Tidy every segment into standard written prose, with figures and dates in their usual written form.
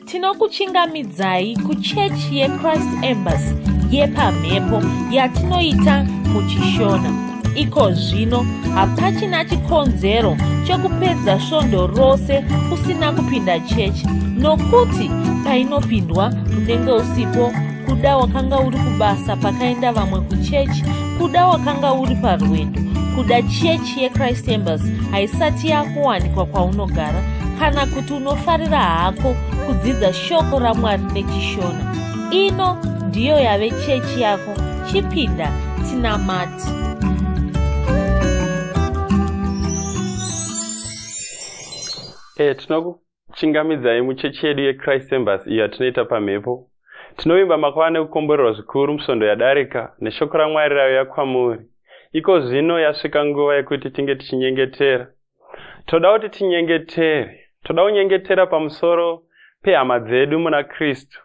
Tinokuchingamidzai kuchechi yeChrist Embassy yepamhepo yatinoita muchiShona. Iko zvino hapachina chikonzero chekupedza svondo rose usina kupinda chechi nokuti painopindwa unenge usipo kuda wakanga uri kubasa pakaenda vamwe kuchechi kuda wakanga uri parwendo kuda chechi yechrist embassy haisati yakuwanikwa kwaunogara kana kuti unofarira hako kudzidza shoko ramwari nechishona ino ndiyo yave chechi yako chipinda tinamati e, tinokuchingamidzai muchechi yedu yechrist embassy iyo yatinoita pamhepo tinovimba makava nekukomborerwa zvikuru musvondo yadarika neshoko ramwari rauya kwamuri iko zvino yasvika nguva yekuti tinge tichinyengetera Toda kuti tinyengetere. Toda kunyengetera pamusoro pehama dzedu muna Kristu,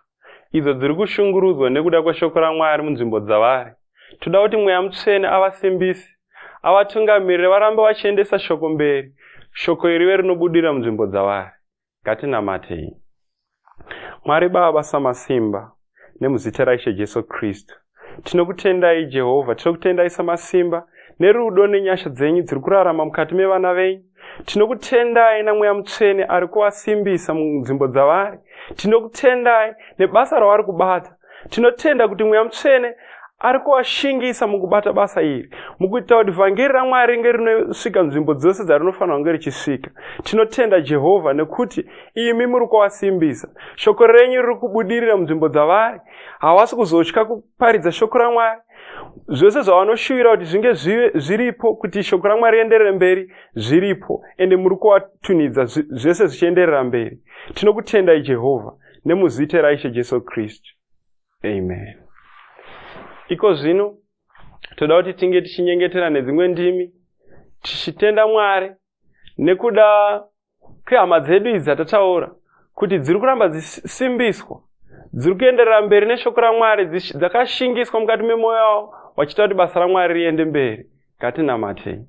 idzo dziri kushungurudzwa nekuda kweshoko raMwari munzvimbo dzavari. Toda kuti Mweya Mutsvene avasimbise, avatungamirire varambe vachiendesa shoko mberi, shoko iri rive rinobudira munzvimbo dzavari. Ngatinamatei. Mwari Baba Samasimba, nemuzita raIshe Jesu Kristu, tinokutendai Jehovha, tinokutendai Samasimba nerudo nenyasha dzenyu dziri kurarama mukati mevana venyu. Tinokutendai naMweya Mutsvene ari kuvasimbisa munzvimbo dzavari. Tinokutendai nebasa ravari kubata. Tinotenda kuti Mweya Mutsvene ari kuvashingisa mukubata basa iri, mukuita kuti vhangeri raMwari ringe rinosvika nzvimbo dzose dzarinofanira kunge richisvika. Tinotenda Jehovha nekuti imi muri kuvasimbisa. Shoko renyu riri kubudirira munzvimbo dzavari. Havasi kuzotya kuparidza shoko raMwari. Zvose zvavanoshuvira kuti zvinge zviripo kuti shoko raMwari rienderere mberi zviripo, ende muri kuvatunhidza zvese zvichienderera mberi. Tinokutendai Jehovha nemuzita raIshe Jesu Kristu. Amen. Iko zvino toda kuti tinge tichinyengetera nedzimwe ndimi tichitenda Mwari nekuda kwehama dzedu idzi dzatataura kuti dziri kuramba dzisimbiswa dziri kuenderera mberi neshoko raMwari dzakashingiswa mukati memwoyo yavo vachiita kuti basa raMwari riende mberi. Ngatinamatei.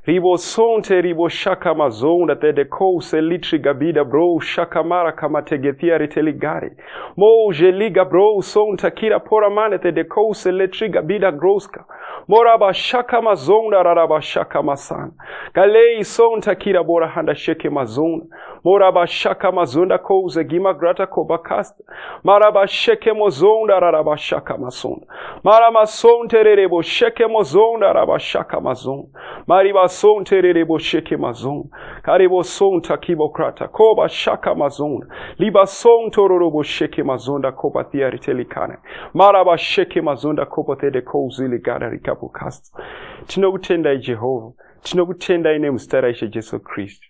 Ribo sonte ribo shaka mazonda tede kose litri gabida bro shaka mara kamategethia riteligare mo jeliga bro sonta kira pora mane tede kose letri gabida groska moraba shaka mazonda raraba shaka masana galei sonta kira bora handa sheke mazonda moraba shaka mazonda kose gima grata kobakasta maraba sheke mozonda raraba shaka masonda marama sontererebo sheke mozonda raba shaka mazonda mariba sontererebo sheke mazonda karibo sonta kibokrata koba shaka mazonda liba sontororobo sheke mazonda koba thiaritelikane maraba sheke mazonda koba tede kozili gada rikapokasta. Tinokutendai Jehovha, tinokutendai nemuzita raIshe Jesu Kristu.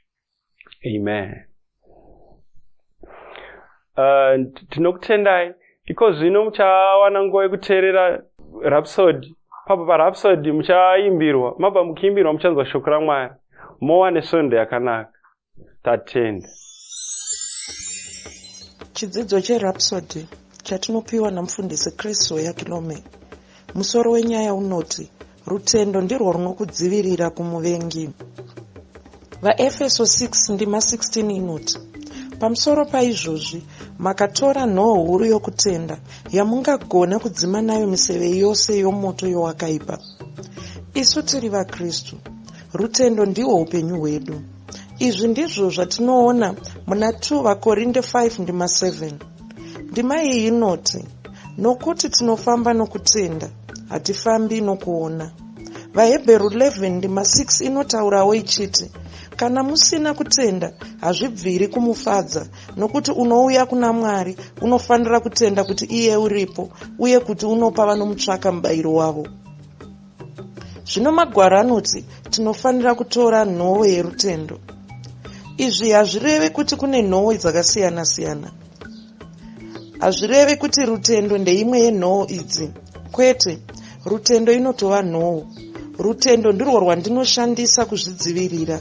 Amen. Tinokutendai iko zvino muchawana nguva yekuteerera Rhapsody. Pabva paRhapsody muchaimbirwa, mabva muchiimbirwa muchanzwa shoko raMwari. Mova nesvondo yakanaka. Tatenda. Chidzidzo cheRhapsody chatinopiwa naMufundisi Chris Oyakilome. Musoro wenyaya unoti Rutendo ndirwo runokudzivirira kumuvengi. VaEfeso 6 ndima 16 inoti, Pamusoro paizvozvi makatora nhoo huru yokutenda, yamungagona kudzima nayo miseve yose yomoto yowakaipa. Isu tiri vaKristu. Rutendo ndihwo upenyu hwedu. Izvi ndizvo zvatinoona muna 2 vaKorinde 5 ndima 7. Ndima iyi inoti, Nokuti tinofamba nokutenda, hatifambi nokuona. VaHebheru 11 ndima 6 inotaurawo ichiti, Kana musina kutenda, hazvibviri kumufadza, nokuti unouya kuna Mwari unofanira kutenda kuti iye uripo uye kuti unopa vanomutsvaka mubayiro wavo. Zvino Magwaro anoti tinofanira kutora nhovo yerutendo. Izvi hazvirevi kuti kune nhovo dzakasiyana-siyana. Hazvirevi kuti rutendo ndeimwe yenhowo idzi. Kwete, rutendo inotova nhowo. Rutendo ndirwo rwandinoshandisa kuzvidzivirira.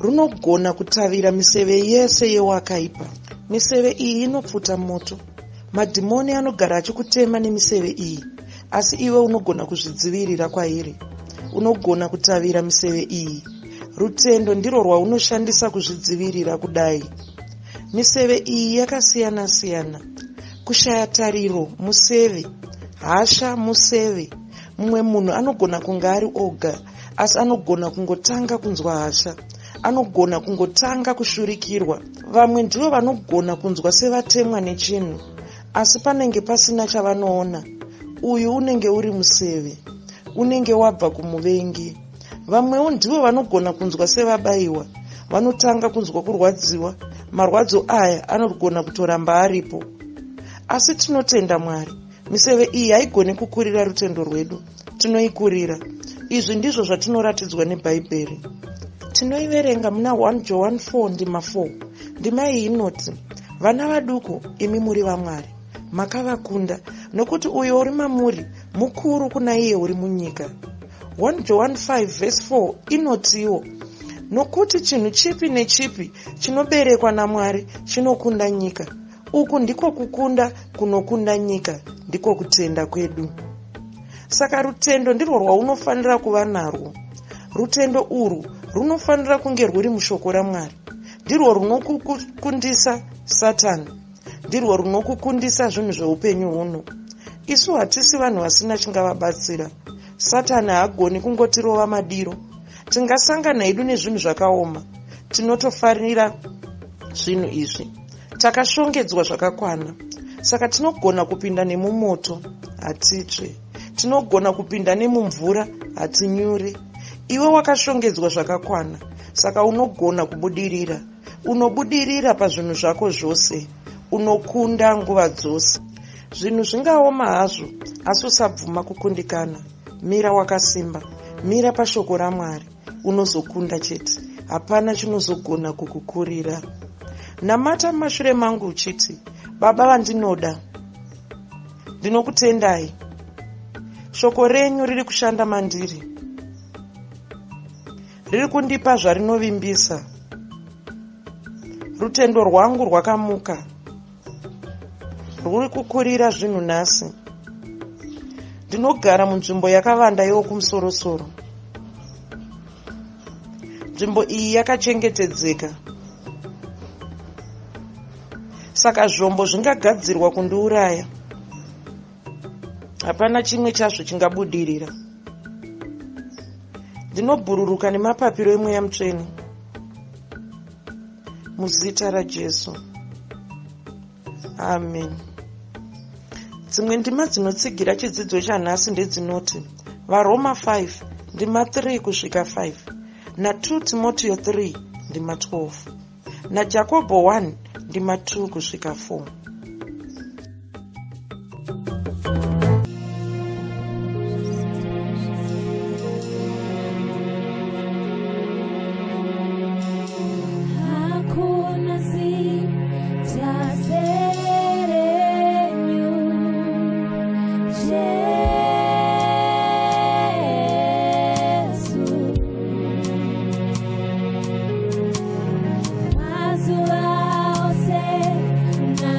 Runogona kutavira miseve yese yewakaipa. Miseve iyi inopfuta moto. Madhimoni anogara achikutema nemiseve iyi, asi iwe unogona kuzvidzivirira kwairi. Unogona kutavira miseve iyi. Rutendo ndirwo rwaunoshandisa kuzvidzivirira kudai. Miseve iyi yakasiyana-siyana. Kushaya tariro museve, hasha museve. Mumwe munhu anogona kunge ari oga, asi anogona kungotanga kunzwa hasha, anogona kungotanga kushurikirwa. Vamwe ndivo vanogona kunzwa sevatemwa nechinhu, asi panenge pasina chavanoona. Uyu unenge uri museve, unenge wabva kumuvengi. Vamwewo ndivo vanogona kunzwa sevabayiwa, vanotanga kunzwa kurwadziwa. Marwadzo aya anogona kutoramba aripo. Asi tinotenda Mwari, miseve iyi haigoni kukurira rutendo rwedu, tinoikurira. Izvi ndizvo zvatinoratidzwa neBhaibheri. Tinoiverenga muna 1 Johani 4 ndima 4. Ndima iyi inoti, Vana vaduku, imi muri vaMwari, makavakunda, nokuti uyo uri mamuri mukuru kuna iye uri munyika. 1 Johani 5 vhesi 4 inotiwo, Nokuti chinhu chipi nechipi chinoberekwa naMwari chinokunda nyika. Uku ndiko kukunda kunokunda nyika, ndiko kutenda kwedu. Saka rutendo ndirwo rwaunofanira kuva narwo. Rutendo urwu runofanira kunge rwuri mushoko raMwari. Ndirwo runokukundisa Satani. Ndirwo runokukundisa zvinhu zveupenyu huno. Isu hatisi vanhu vasina chingavabatsira. Satani haagoni kungotirova madiro. Tingasangana hedu nezvinhu zvakaoma. Tinotofarira zvinhu izvi. Takashongedzwa zvakakwana. Saka tinogona kupinda nemumoto, hatitsve. Tinogona kupinda nemumvura, hatinyure. Iwe wakashongedzwa zvakakwana, saka unogona kubudirira. Unobudirira pazvinhu zvako zvose. Unokunda nguva dzose. Zvinhu zvingaoma hazvo, asi usabvuma kukundikana. Mira wakasimba. Mira pashoko raMwari. Unozokunda chete. Hapana chinozogona kukukurira. Namata mumashure mangu uchiti, Baba vandinoda, ndinokutendai. Shoko renyu riri kushanda mandiri. Riri kundipa zvarinovimbisa. Rutendo rwangu rwakamuka. Rwuri kukurira zvinhu nhasi. Ndinogara munzvimbo yakavanda yoWokumusorosoro. Nzvimbo iyi yakachengetedzeka. Saka zvombo zvingagadzirwa kundiuraya. Hapana chimwe chazvo chingabudirira. Ndinobhururuka nemapapiro eMweya Mutsvene. Muzita raJesu. Amen. Dzimwe ndima dzinotsigira chidzidzo chanhasi ndedzinoti VaRoma 5 ndima 3 kusvika 5 na2 Timotio 3 ndima 12 naJakobho 1 ndima 2 kusvika 4. Hakuna zita serenyu, Jesu. Mazuva ose na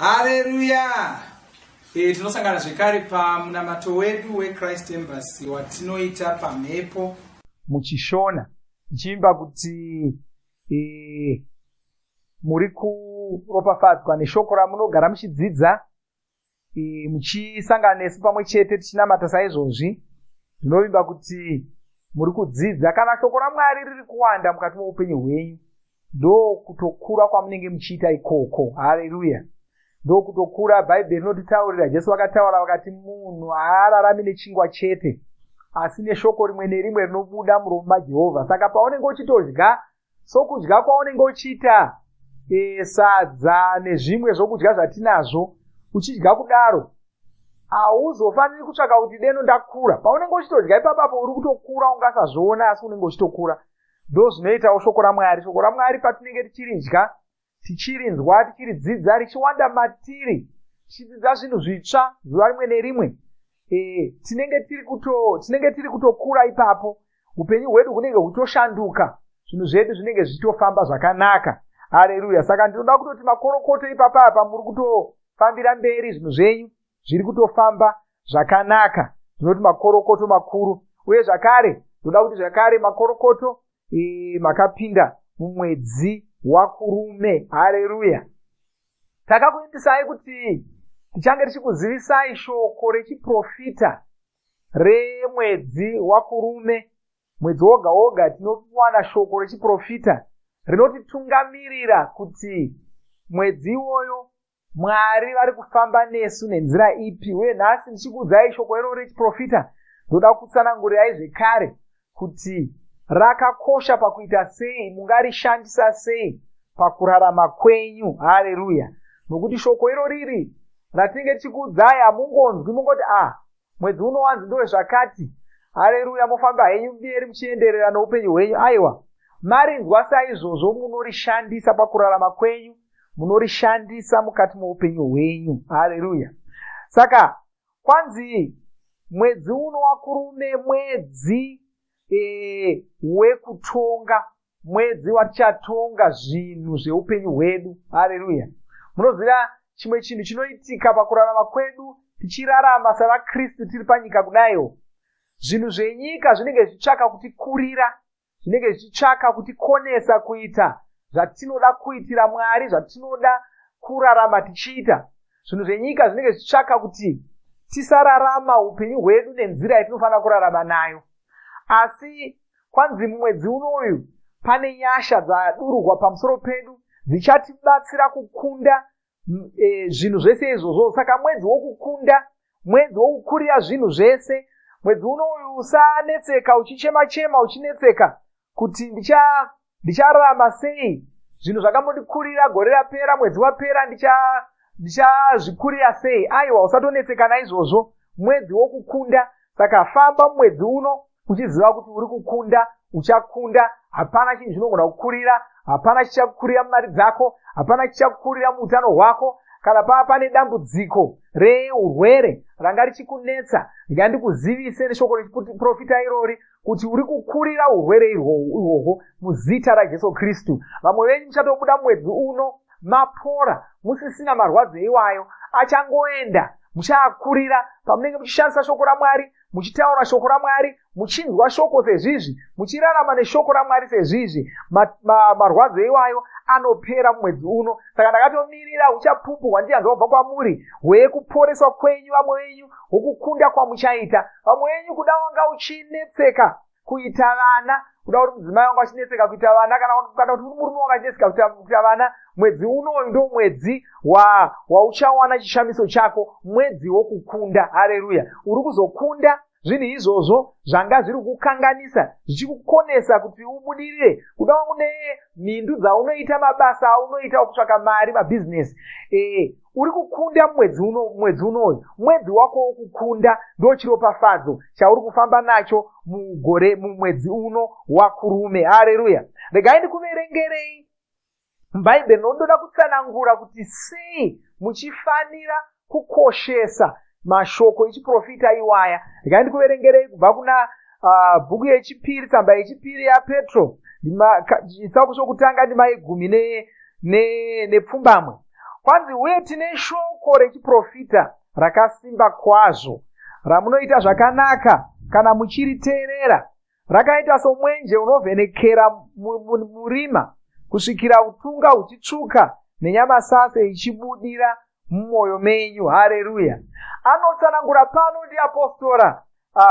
Hareruya! E, tinosangana zvekare pamunamato wedu weChrist Embassy watinoita pamhepo muchiShona, tichiimba kuti e, muri kuropafadzwa neshoko ramunogara muchidzidza e, muchisangana nesu pamwe chete tichinamata saizvozvi. Ndinovimba kuti muri kudzidza kana shoko raMwari riri kuwanda mukati moupenyu hwenyu, ndokutokura kwamunenge muchiita ikoko. Hareruya! Ndokutokura. Bhaibheri rinotitaurira, Jesu vakataura vakati, munhu haararami nechingwa chete, asi neshoko rimwe nerimwe rinobuda muromo maJehovha. Saka paunenge uchitodya, sokudya kwaunenge uchiita sadza nezvimwe zvokudya zvatinazvo, uchidya kudaro, hauzofaniri kutsvaka kuti deno ndakura. Paunenge uchitodya ipapapo uri kutokura, ungasazviona, asi unenge uchitokura. Ndo zvinoitawo shoko raMwari. Shoko raMwari patinenge tichiridya, tichirinzwa, tichiridzidza, richiwanda matiri, tichidzidza zvinhu zvitsva zuva rimwe nerimwe, tinenge tiri kutokura ipapo. Upenyu hwedu hunenge huchitoshanduka, zvinhu zvedu zvinenge zvichitofamba zvakanaka. Hareruya! Saka ndinoda kutoti makorokoto ipapa apa, muri kutofambira mberi, zvinhu zvenyu zviri kutofamba zvakanaka. Ndinoti makorokoto makuru. Uye zvakare ndoda kuti zvakare makorokoto, makapinda mumwedzi waKurume. Hareruya! Takakuitisai kuti tichange tichikuzivisai shoko rechiprofita remwedzi waKurume. Mwedzi woga woga tinowana shoko rechiprofita rinotitungamirira kuti mwedzi iwoyo Mwari vari kufamba nesu nenzira ipi. Uye nhasi ndichikuudzai shoko iro rechiprofita, ndoda kutsanangurirai zvekare kuti rakakosha pakuita sei, mungarishandisa sei pakurarama kwenyu. Hareruya! Nokuti shoko iro riri ratinenge tichikuudzai, hamungonzwi mungoti, ah, mwedzi uno wanzi ndowezvakati, hareruya, mofamba henyu mberi muchienderera noupenyu hwenyu. Aiwa, marinzwa saizvozvo, munorishandisa pakurarama kwenyu, munorishandisa mukati moupenyu hwenyu. Hareruya! Saka kwanzi mwedzi uno waKurume mwedzi wekutonga, mwedzi watichatonga zvinhu zveupenyu hwedu. Hareruya! Munoziva chimwe chinhu chinoitika pakurarama kwedu tichirarama savaKristu tiri panyika kudaiwo, zvinhu zvenyika zvinenge zvichitsvaka kutikurira, zvinenge zvichitsvaka kutikonesa kuita zvatinoda kuitira Mwari, zvatinoda kurarama tichiita. Zvinhu zvenyika zvinenge zvichitsvaka kuti tisararama upenyu hwedu nenzira yatinofanira kurarama nayo. Asi kwanzi mumwedzi unoyu pane nyasha dzadururwa pamusoro pedu dzichatibatsira kukunda zvinhu zvese izvozvo. Saka mwedzi wokukunda, mwedzi wokukurira zvinhu zvese, mwedzi unoyu usanetseka uchichema chema, uchinetseka kuti ndichararama sei, zvinhu zvakambondikurira gore rapera, mwedzi wapera, ndichazvikurira sei. Aiwa, usatonetseka naizvozvo. Mwedzi wokukunda. Saka famba mumwedzi uno uchiziva kuti uri kukunda, uchakunda. Hapana chinhu chinogona kukurira, hapana chichakukurira mumari dzako, hapana chichakukurira muutano hwako. Kana pava pane dambudziko reurwere ranga richikunetsa, rega ndikuzivise neshoko rechiprofita irori kuti uri kukurira urwere ihwohwo muzita raJesu Kristu. Vamwe venyu muchatobuda mwedzi uno mapora, musisina marwadzo iwayo, achangoenda, muchaakurira pamunenge muchishandisa shoko raMwari, muchitaura shoko raMwari, muchinzwa shoko sezvizvi, muchirarama neshoko raMwari sezvizvi, marwadzo iwayo anopera mumwedzi uno. Saka ndakatomirira uchapupu hwandichanzwa kubva kwamuri hwekuporeswa kwenyu, vamwe venyu, hwokukunda kwamuchaita. Vamwe venyu kuda wanga uchinetseka kuita vana, kuda kuti mudzimai wanga uchinetseka kuita vana, kana kuti murume wanga achinetseka kuita vana, mwedzi unoyu ndo mwedzi wauchawana chishamiso chako, mwedzi wokukunda. Hareruya! Uri kuzokunda zvinhu izvozvo zvanga zviri kukanganisa, zvichikukonesa kuti ubudirire. Kuda une mhindu dzaunoita, mabasa aunoita okutsvaka mari, mabhizinesi, uri kukunda mwedzi uno. Mwedzi unoyu mwedzi wako wokukunda, ndo chiropafadzo chauri kufamba nacho mugore, mumwedzi uno waKurume. Hareruya! Regai ndikuverengerei muBhaibheri, nondoda kutsanangura kuti sei muchifanira kukoshesa mashoko echiprofita iwaya. Regai ndikuverengerei kubva kuna bhuku yechipiri, tsamba yechipiri yaPetro, chitsauko chokutanga, ndima yegumi nepfumbamwe. Kwanzi uye tine shoko rechiprofita rakasimba kwazvo ramunoita zvakanaka kana muchiriteerera. Rakaita somwenje unovhenekera murima kusvikira utunga huchitsvuka nenyamasase ichibudira mumwoyo menyu. Hareruya! Anotsanangura pano ndiapostora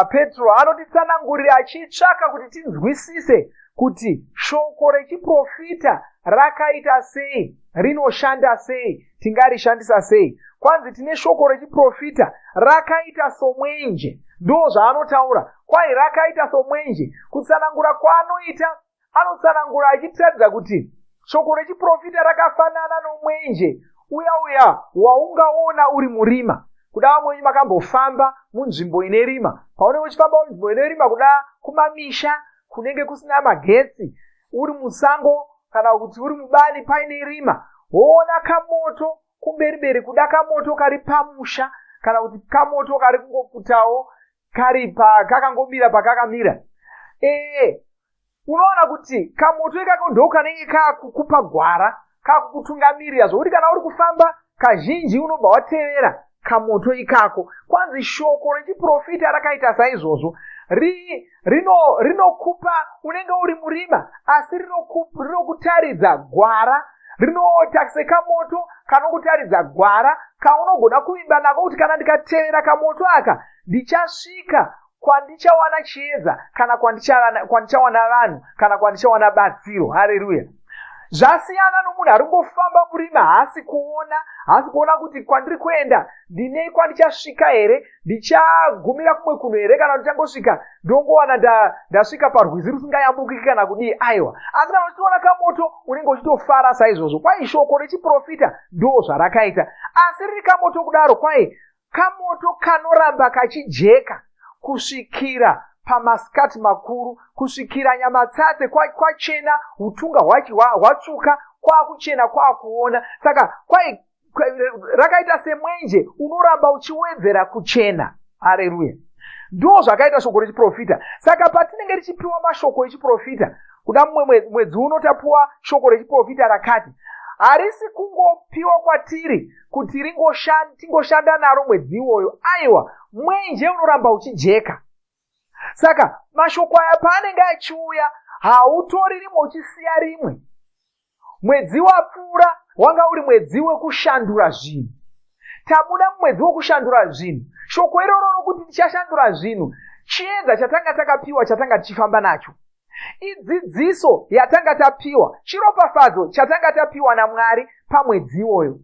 Petro anotitsanangurira achitsvaka kuti tinzwisise kuti shoko rechiprofita rakaita sei, rinoshanda sei, tingarishandisa sei. Kwanzi tine shoko rechiprofita rakaita somwenje. Ndo zvaanotaura. Kwai rakaita somwenje. Kutsanangura kwaanoita Anotsanangura achitiratidza kuti shoko rechiprofita rakafanana nomwenje uya uya waungaona uri murima. Kuda vamwe venyu makambofamba munzvimbo ine rima. Paunenge uchifamba munzvimbo ine rima, kuda kumamisha kunenge kusina magetsi, uri musango kana kuti uri mubani paine rima, woona kamoto kumberi-mberi, kuda kamoto kari pamusha kana kuti kamoto kari kungoputawo kari pa kakangomira pakakamira ee unoona kuti kamoto ikako ndo kanenge kakukupa gwara kakukutungamirira zvokuti kana uri kufamba kazhinji unobva watevera kamoto ikako. Kwanzi shoko rechiprofita rakaita saizvozvo, rinokupa rino unenge uri murima asi rinokutaridza gwara, rinoita sekamoto kanokutaridza gwara kaunogona kuvimba nako kuti kana ndikatevera kamoto aka ndichasvika kwandichawana chiedza kana kwandichawana vanhu kana kwandichawana batsiro. Hareruya! Zvasiyana nomunhu ari kungofamba murima, haasi kuona, haasi kuona kuti kwandiri kuenda ndine kwandichasvika here, ndichagumira kumwe kunhu here, kana ndichangosvika ndongowana ndasvika parwizi rusingayambukiki kana kudii. Aiwa, asi kana uchitoona kamoto unenge uchitofara saizvozvo. Kwai shoko rechiprofita ndo zvarakaita, asi riri kamoto kudaro, kwai Kamoto kanoramba kachijeka kusvikira pamasikati makuru, kusvikira nyamatsatse kwachena, utunga hwatsvuka, kwakuchena kwakuona. Saka kwai rakaita semwenje unoramba uchiwedzera kuchena. Hareruya! Ndo zvakaita shoko rechiprofita. Saka patinenge tichipiwa mashoko echiprofita, kuda mumwe mwedzi uno tapiwa shoko rechiprofita rakati, harisi kungopiwa kwatiri kuti tingoshanda naro mwedzi iwoyo. Aiwa, mwenje unoramba uchijeka. Saka mashoko aya paanenge achiuya, hautori rimwe uchisiya rimwe. Mwedzi wapfuura wanga uri mwedzi wekushandura zvinhu. Tabuda mumwedzi wokushandura zvinhu. Shoko iroro rokuti tichashandura zvinhu chiedza chatanga takapiwa, chatanga tichifamba nacho. Idzidziso yatanga tapiwa, chiropafadzo chatanga tapiwa naMwari pamwedzi iwoyo.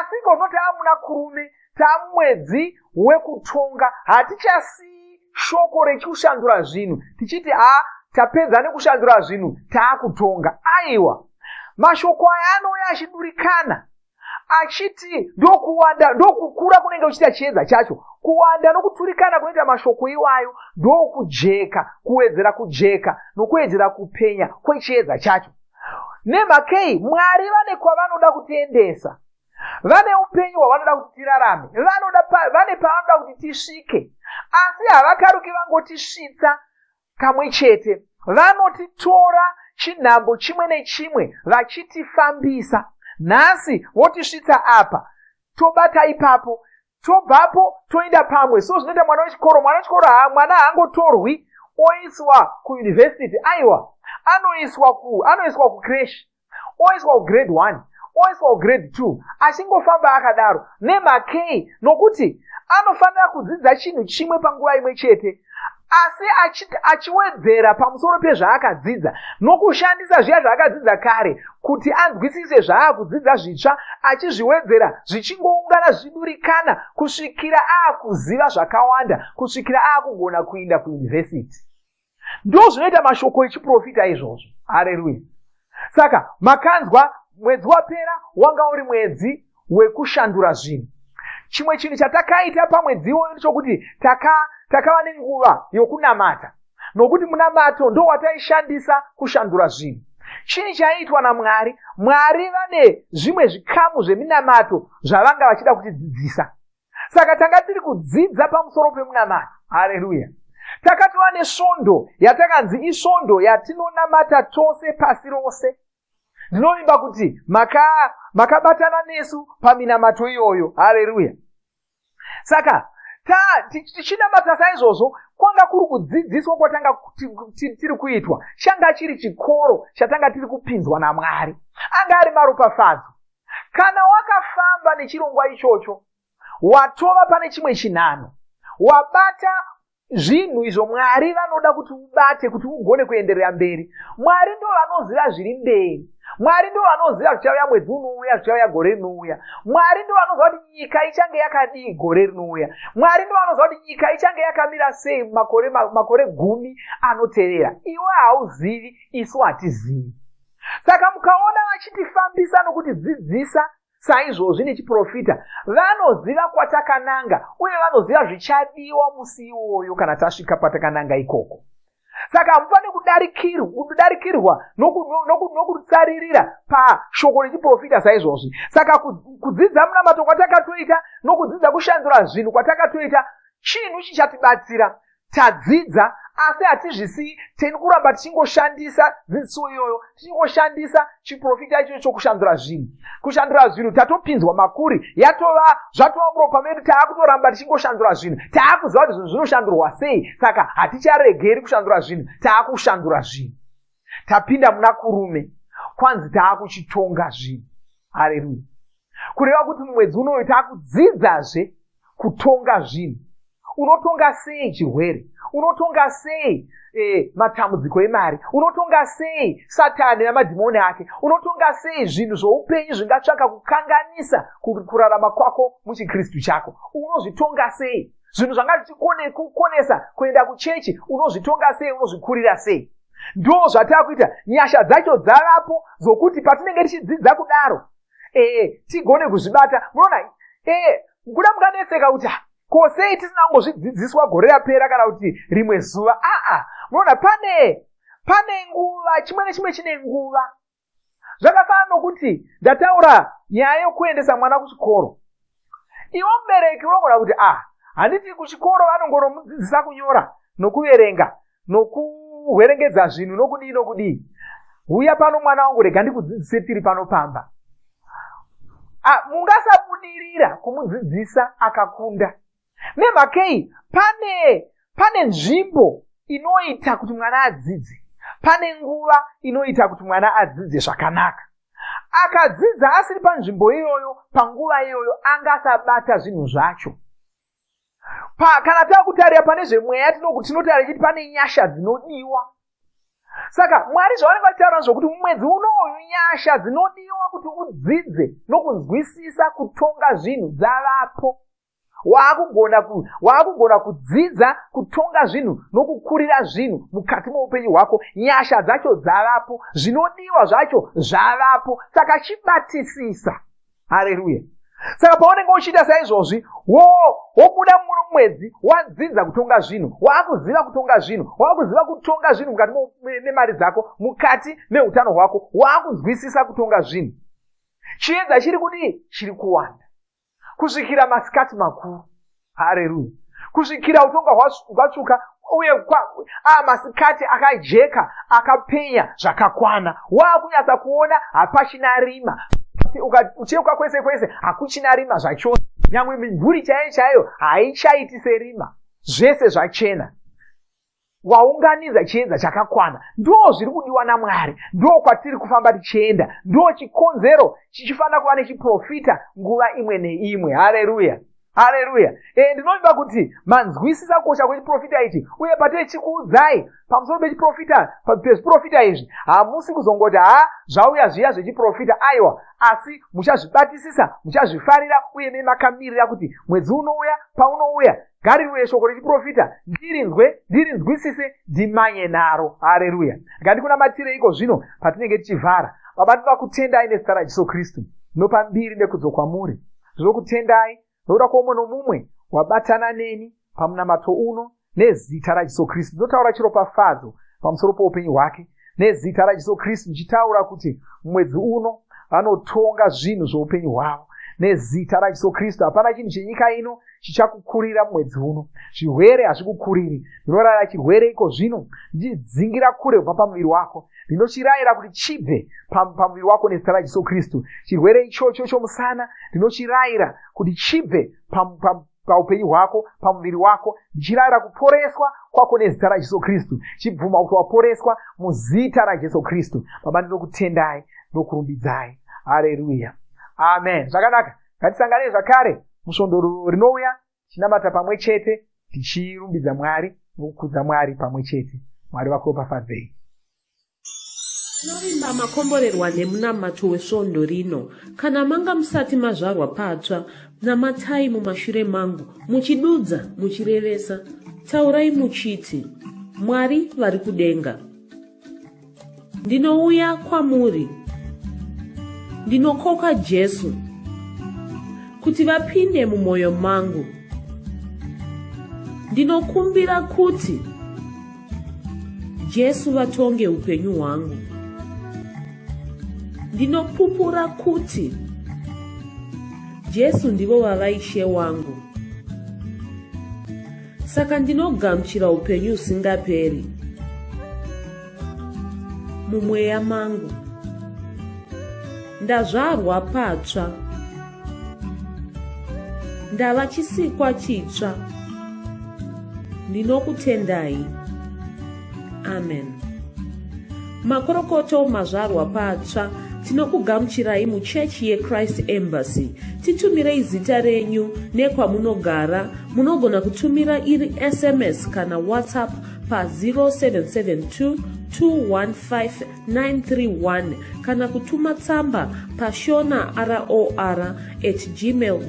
Asi ikono taamuna Kurume, taamumwedzi wekutonga, hatichasiyi shoko rekushandura zvinhu tichiti ha tapedza nekushandura zvinhu taakutonga. Aiwa, mashoko aya anouya achidurikana achiti ndokuwanda ndokukura kunenge kuchiita chiedza chacho, kuwanda nokuturikana kunoita mashoko iwayo ndokujeka, kuwedzera kujeka nokuwedzera kupenya kwechiedza chacho. Nemhakei? Mwari vane kwavanoda kutiendesa, vane upenyu hwavanoda kuti tirarame, vanoda pa, vane pavanoda kuti tisvike, asi havakaruki vangotisvitsa kamwe chete. Vanotitora chinhambo chimwe nechimwe vachitifambisa. Nhasi votisvitsa apa, tobata ipapo, tobvapo toenda pamwe. So zvinoita mwana wechikoro. Mwana wechikoro ha, mwana haangotorwi oiswa kuyunivhesiti. Aiwa, anoiswa ku anoiswa kucreche, oiswa kugrade 1, oiswa kugrade 2, achingofamba akadaro. Nemhakei? Nokuti anofanira kudzidza chinhu chimwe panguva imwe chete, asi achiwedzera pamusoro pezvaakadzidza nokushandisa zviya zvaakadzidza kare kuti anzwisise zvaakudzidza zvitsva, achizviwedzera zvichingoungana zvichidurikana kusvikira aakuziva zvakawanda, kusvikira aakugona kuinda kuyunivhesiti. Ndozvinoita mashoko echiprofita izvozvo. Hareruya! Saka makanzwa mwedzi wapera wanga uri mwedzi wekushandura zvinhu. Chimwe chinhu chatakaita pamwedzi iwoyo ndechokuti takava taka nenguva yokunamata, nokuti munamato ndowataishandisa kushandura zvinhu. Chii chaiitwa naMwari? Mwari vane zvimwe zvikamu zveminamato zvavanga vachida kutidzidzisa. Saka tanga tiri kudzidza pamusoro pemunamato. Hareruya! Takatova nesvondo yatakanzi isvondo yatinonamata tose pasi rose. Ndinovimba kuti makabatana maka nesu paminamato iyoyo. Hareruya! Saka tichinamata saizvozvo, kwanga kuri kudzidziswa kwatanga tiri kuitwa, changa chiri chikoro chatanga tiri kupinzwa naMwari, anga ari maropafadzo. Kana wakafamba nechirongwa ichocho, watova pane chimwe chinhano, wabata zvinhu izvo Mwari vanoda kuti ubate kuti ugone kuenderera mberi. Mwari ndo vanoziva zviri mberi. Mwari ndo vanoziva zvichauya mwedzi unouya, zvichauya gore rinouya. Mwari ndo vanoziva kuti nyika ichange yakadii gore rinouya. Mwari ndo vanoziva kuti nyika ichange yakamira sei makore, makore gumi anotevera. Iwe hauzivi, isu hatizivi. Saka mukaona vachitifambisa nokutidzidzisa Saizvozvi nechiprofita, vanoziva kwatakananga uye vanoziva zvichadiwa musi iwoyo kana tasvika kwatakananga ikoko. Saka hamufaniri kudarikirwa nokutsaririra pashoko rechiprofita saizvozvi. Saka kudzidza munamato kwatakatoita nokudzidza kushandura zvinhu kwatakatoita chinhu chichatibatsira. Tadzidza asi hatizvisii, tiri kuramba tichingoshandisa dzidziso iyoyo, tichingoshandisa chiprofita ichocho chokushandura zvinhu. Kushandura zvinhu tatopinzwa makuri, yatova zvatova muropa medu, taakutoramba tichingoshandura zvinhu, taakuziva kuti zvinhu zvinoshandurwa sei, saka haticharegeri kushandura zvinhu, taakushandura zvinhu. Tapinda muna Kurume, kwanzi taakuchitonga zvinhu. Hareruya! Kureva kuti mumwedzi unoyu taakudzidzazve kutonga zvinhu. Unotonga sei chirwere? Unotonga sei e, matambudziko emari? Unotonga sei Satani namadhimoni ake? Unotonga sei zvinhu zvoupenyu zvingatsvaka kukanganisa kurarama kwako muchiKristu chako? Unozvitonga sei? Zvinhu zvanga zvichikukonesa kuenda kuchechi, unozvitonga sei? Unozvikurira sei? Ndo zvatakuita. Nyasha dzacho dzavapo dzokuti patinenge tichidzidza kudaro, ee tigone kuzvibata. Munoona, ee kuda mukanetseka kuti ah, ko sei tisina kungozvidzidziswa gore rapera kana kuti rimwe zuva. Aa, munoona, pane nguva, chimwe nechimwe chine nguva. Zvakafanana nokuti ndataura nyaya yokuendesa mwana kuchikoro. Iwe mubereki unogona kuti ah, handiti kuchikoro vanongoromudzidzisa kunyora nokuverenga nokuhwerengedza zvinhu nokudii nokudii. Huya pano mwana wangu, rega ndikudzidzise tiri pano pamba. Mungasabudirira kumudzidzisa akakunda. Nemhakei? Pane nzvimbo inoita kuti mwana adzidze, pane nguva inoita kuti mwana adzidze zvakanaka. Akadzidza asiri panzvimbo iyoyo panguva iyoyo, angasabata zvinhu zvacho. Kana takutarira pane zvemweya, tinotarira chiti pane nyasha dzinodiwa. Saka Mwari zvavanenge vachitaura zvokuti mumwedzi unoyu nyasha dzinodiwa kuti udzidze nokunzwisisa kutonga zvinhu dzavapo. Waakugona kudzidza kutonga zvinhu nokukurira zvinhu mukati moupenyu hwako. Nyasha dzacho dzavapo, zvinodiwa zvacho zvavapo. Saka chibatisisa. Hareruya! Saka paunenge uchiita saizvozvi, wobuda muno mwedzi wadzidza kutonga zvinhu, waakuziva kutonga zvinhu, waakuziva kutonga zvinhu mukati memari dzako, mukati meutano hwako, waakunzwisisa kutonga zvinhu. Chiedza chiri kudii? Chiri kuwanda kusvikira masikati makuru. Hareruya! Kusvikira utonga hwatsvuka uye masikati akajeka akapenya zvakakwana, waakunyatsa kuona, hapachina rima. Ucheuka kwese kwese hakuchina rima zvachose, nyangwe mimvuri chaiyo chaiyo haichaiti serima, zvese zvachena. Waunganidza chiedza chakakwana. Ndo zviri kudiwa naMwari, ndo kwatiri kufamba tichienda, ndo chikonzero chichifanira kuva nechiprofita nguva imwe neimwe. Hareruya! Hareruya! Ndinovimba kuti manzwisisa kukosha kwechiprofita ichi, uye patee tichikuudzai pamusoro pechiprofita, pezviprofita izvi, hamusi kuzongoti ha zvauya zviya zvechiprofita, aiwa, asi muchazvibatisisa, muchazvifarira, uye memakamirira kuti mwedzi unouya paunouya ngariuye shoko rechiprofita, ndirinzwe, ndirinzwisise, ndimanye naro. Hareruya! Ngandikunamatire iko zvino patinenge tichivhara. Baba, ndinoda kutendai nezita raJesu Kristu. Ndinopa mbiri nekudzo kwamuri. Ndinokutendai nokuda kwoumwe nomumwe wabatana neni pamunamato uno nezita raJesu Kristu. Ndinotaura chiropafadzo pamusoro poupenyu hwake nezita raJesu Kristu, ndichitaura kuti mumwedzi uno vanotonga zvinhu zvoupenyu hwavo. Nezita raJesu Kristu, hapana chinhu chenyika ino chichakukurira mumwedzi uno. Zvirwere hazvikukuriri. Ndinorayira chirwere iko zvino, ndichidzingira kure kubva pamuviri wako. Ndinochirayira kuti chibve pamuviri wako nezita raJesu Kristu. Chirwere ichocho chomusana ndinochirayira kuti chibve paupenyu hwako, pamuviri wako. Ndichirayira kuporeswa kwako nezita raJesu Kristu. Chibvuma kuti waporeswa muzita raJesu Kristu. Baba, ndinokutendai, ndinokurumbidzai. Hareruya, amen. Zvakanaka, ngatisanganei zvakare musvondo rinouya tichinamata pamwe chete, tichirumbidza Mwari nokukudza Mwari pamwe chete. Mwari vakuropafadzei. Tinovimba makomborerwa nemunamato wesvondo rino. Kana manga musati mazvarwa patsva, namatai mumashure mangu, muchidudza, muchirevesa. Taurai muchiti, Mwari vari kudenga. Ndinouya kwamuri. Ndinokoka Jesu kuti vapinde mumwoyo mangu. Ndinokumbira kuti Jesu vatonge upenyu hwangu. Ndinopupura kuti Jesu ndivo vava Ishe wangu. Saka ndinogamuchira upenyu husingaperi mumweya mangu. Ndazvarwa patsva. Ndava chisikwa chitsva. Ndinokutendai. Amen. Makorokoto mazvarwa patsva. Tinokugamuchirai muchechi yeChrist Embassy. Titumirei zita renyu nekwamunogara. Munogona kutumira iri SMS kana WhatsApp pa 0772 215 931 kana kutuma tsamba pashona ror at gmail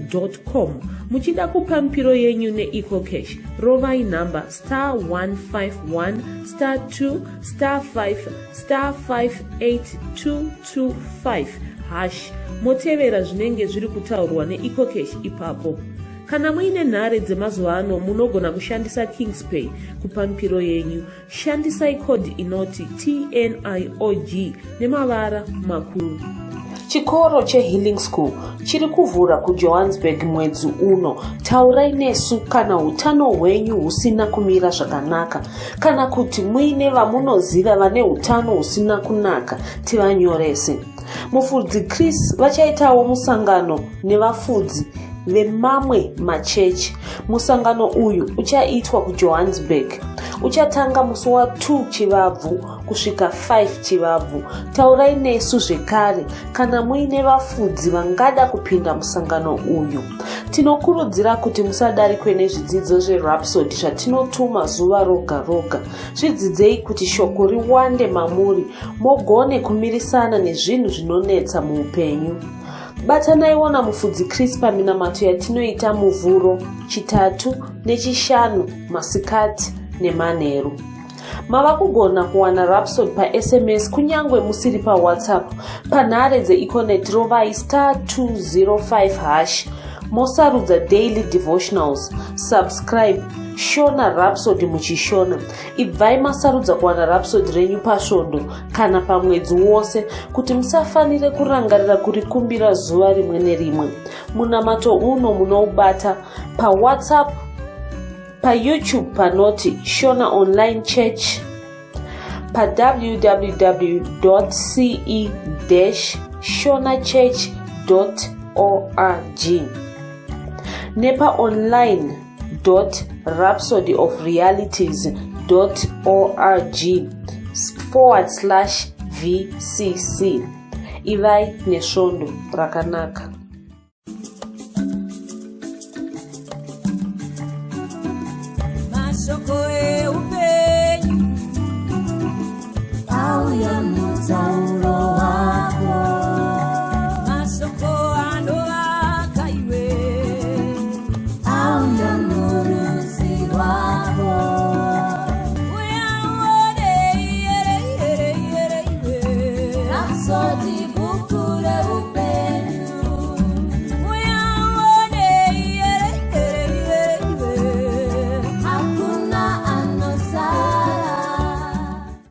com. Muchida kupa mipiro yenyu neEcoCash, rovai nhamba star 151 star 2 star 5 star 58225 hash, motevera zvinenge zviri kutaurwa neEcoCash ipapo. Kana muine nhare dzemazuva ano, munogona kushandisa Kingspay kupa mipiro yenyu. Shandisai code inoti TNIOG nemavara makuru. Chikoro cheHealing School chiri kuvhura kuJohannesburg mwedzi uno. Taurai nesu kana utano hwenyu husina kumira zvakanaka, kana kuti muine vamunoziva vane utano husina kunaka, tivanyorese. Mufudzi Chris vachaitawo musangano nevafudzi vemamwe machechi. Musangano uyu uchaitwa kuJohannesburg. Uchatanga musi wa2 Chivabvu kusvika 5 Chivabvu. Taurai nesu zvekare kana muine vafudzi vangada kupinda musangano uyu. Tinokurudzira kuti musadarikwe nezvidzidzo zveRhapsody zvatinotuma zuva roga roga. Zvidzidzei kuti shoko riwande mamuri, mogone kumirisana nezvinhu zvinonetsa muupenyu. Batanaiwo naMufudzi Chris paminamato yatinoita Muvhuro, Chitatu neChishanu masikati nemanheru. Mava kugona kuwana Rhapsody paSMS kunyange musiri paWhatsApp. Panhare dzeEconet rovai star 205 hash, mosarudza Daily Devotionals, subscribe Shona Rhapsody muchiShona. Ibvai masarudza kuwana Rhapsody renyu pasvondo kana pamwedzi wose kuti musafanire kurangarira kurikumbira zuva rimwe nerimwe. Munamato uno munoubata paWhatsApp, paYouTube panoti Shona Online Church, pawww ce shonachurch org nepaonline rhapsodyofrealities org forward slash vcc. Ivai nesvondo rakanaka. Mashoko eupenyu auya mutauro wako, mashoko anovaka iwe auya murudzi rwako. Uya uone iyere iyere iyere iwe Rhapsody.